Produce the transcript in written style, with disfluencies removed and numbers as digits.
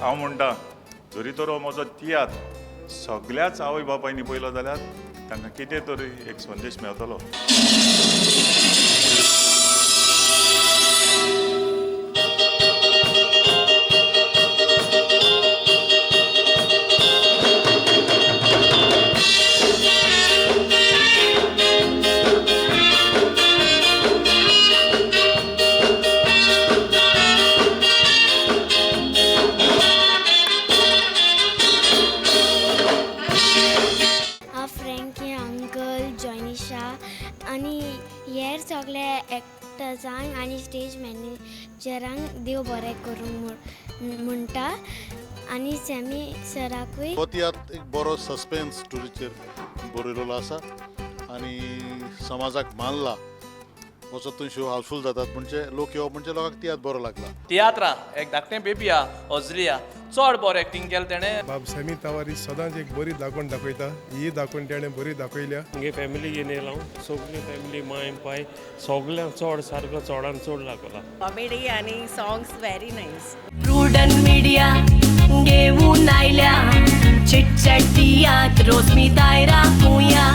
हांव म्हणटा, जरी तर हो म्हजो तियात्र सगळ्याच आवय बापायनी पळयलो जाल्यार तांकां कितें तरी एक संदेश मेळटलो. हांव फ्रेंकी अंकल, जॉयनिशा आनी हेर सगळे एक्टर्सांक आनी स्टेज मॅनेजरांक देव बरें करूं म्हणटा आनी सॅमी सराकूय. हो तियात्र एक बरो सस्पेन्स स्टोरीचेर बरयलेलो आसा आनी समाजाक मानला. वचत थंय शो हावसफूल जातात, म्हणजे लोक येवप म्हणजे लोकांक तियात्र बरो लागला. तियात्रा एक धाकटें बेबी आहा अजलिया, चड बरें एक्टींग केलें तेणें. बाब सॅमी तावारीस सदांच एक बरी दाखोवन दाखयता. ही दाखोवन तेणें बरी दाखयल्या. मुगे फॅमिली घेवन येयला हांव, सगली फॅमिली, मांय पाय सगल्यांक चड सारको चडान चड लागला. कॉमेडी आणि songs very nice. Prudent media घेऊन आयल्या, चिटचॅट तियात्र रोजमी दायरा मुया.